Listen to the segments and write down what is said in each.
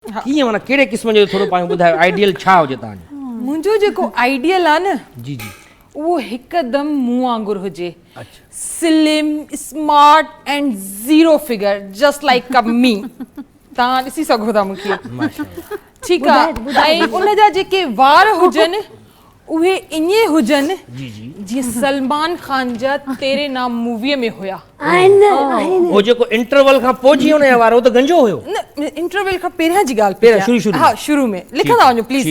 ڪيئن معنيٰ ڪهڙي قسم جو ٿورو پاڻ ٻڌايو آئيڊيل ڇا هجي توهان جو؟ منهنجو جيڪو آئيڊيل آ نه جي جي اهو هڪدم مون وانگر هجي slim smart and zero figure just like a me توهان ڏسي سگهو ٿا مون کي ٺيڪ آ ۽ ان جا جيڪي وار هجن اهي ائين هجن جيئن سلمان خان جا تيري نام موويء ۾ هيا. آهن آهن. هو جيڪو انٽرول کان پوء جيئن ان جا وار هو ته گنجو هيو. نه انٽرويل کان پهريان جي ڳالهه پئي شروع شروع ها شروع ۾ لکندا وڃو پليز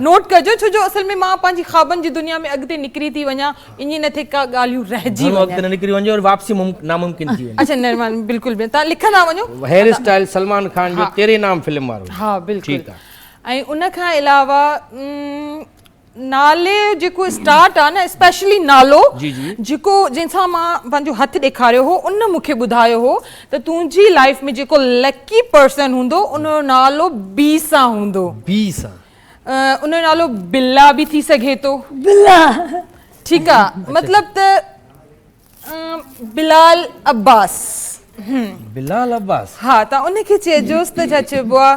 نوٽ ڪجو ڇو جو اصل ۾ مان پنهنجي خوابن جي دنيا ۾ اڳتي نڪري ٿي وڃان ائين نه ٿئي ڪا ڳالهيون رهجي وڃن. اڳتي نه نڪري وڃجي وري واپسي ناممڪن ٿي وڃي. اڇا نه بلڪل به توهان لکندا وڃو. هيئر اسٽائل سلمان خان جو تيري نام فلم وارو. ها بلڪل ٺيڪ آ. ۽ ان کان علاوه نالي جو جيڪو اسٽارٽ آ نه اسپيشلي نالو جي جي جيڪو جنهن سان مان پنهنجو هٿ ڏيکاريو هو ان مون کي ٻڌايو هو ته تنهنجي لائف ۾ جيڪو لڪي پرسن هوندو ان جو نالو بي سان هوندو. بي سان. ان جو نالو بلا به ٿي سگهي ٿو. بلا. ٺيڪ آ مطلب ته بلال عباس. بلال عباس. ها ته ان کي چئجوس ته ڇا چئبو آ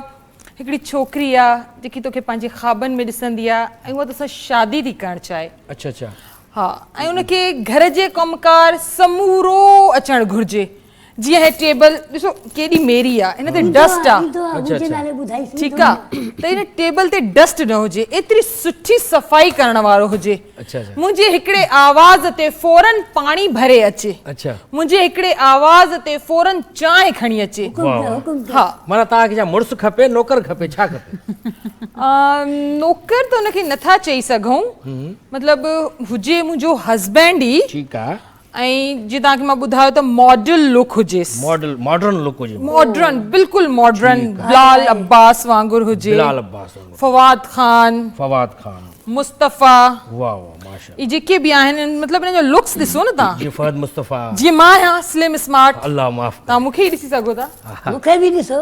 هڪڙي ڇوڪري آ جيڪي توکي پنهنجي خوابن ۾ ڏسندي آ ۽ اها توسان شادي ٿي ڪرڻ چاهي. اڇا اڇا. ها ۽ ان کي گهر جي ڪم ڪار سمورو اچڻ گهرجي جيئن هي ٽيبل ڏسو ڪيڏي ميري آ هن تي ڊسٽ آ ٺيڪ آ ته هن ٽيبل تي ڊسٽ نه هجي ايتري سٺي صفائي ڪرڻ وارو هجي منهنجي هڪڙي آواز تي فورن پاڻي ڀري اچي. منهنجي هڪڙي آواز تي فورن چانهه کڻي اچي. ها. معنيٰ توهان کي ڇا مڙس کپي نوڪر کپي ڇا کپي؟ نوڪر ته ان کي نٿا چئي سگهون مطلب هجي منهنجو هسبينڊ ئي. ٺيڪ آ. ۽ جيئن توهان کي مان ٻڌايو ته ماڊل لڪ هجيس. ماڊل ماڊرن لڪ هجي. ماڊرن بلڪل ماڊرن بلال عباس وانگر هجي. بلال عباس وانگر. فواد خان. فواد خان. مصطفيٰ. واه واه ماشاءالله. اهي جيڪي به آهن مطلب انهن جو لڪس ڏسو نه توهان. جيئن فهد مصطفيٰ. جيئن مان آهيان سلم اسمارٽ. الله معاف ڪري. توهان مون کي ئي ڏسي سگهو ٿا. مون کي به ڏسو.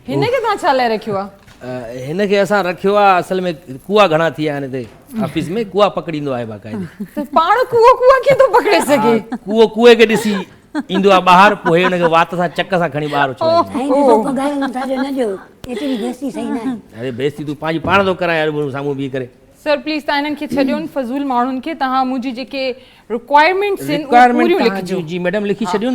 هن کي توهان ڇا لاء رکيو آ؟ هن کي اسان رکيو آ اصل ۾ ڪوئا گهڻا ٿي ويا آهن هتي آفيس ۾ ڪوئا پڪڙيندو آهي باقاعدي. ته پاڻ ڪوئو ڪوئا ڪيئن ٿو پڪڙي سگهي؟ ڪوئو ڪوئي کي ڏسي ايندو آ ٻاهر پوء هي ان کي وات سان چڪ سان کڻي ٻاهر اڇلائيندو آ. سائين ڏسو پگهار نٿا ڏيو نه ڏيو ايتري بيستي صحيح ناهي. اري بيستي تون پنهنجي پاڻ ٿو ڪرائين هروڀرو سامهون بيهي ڪري. سر پليز توهان هنن کي ڇڏيو فلزول ماڻهن کي توهان منهنجي جيڪي رڪوائرمينٽس آهن اهي پوريون لکجو. جي ميڊم لکي ڇڏيون.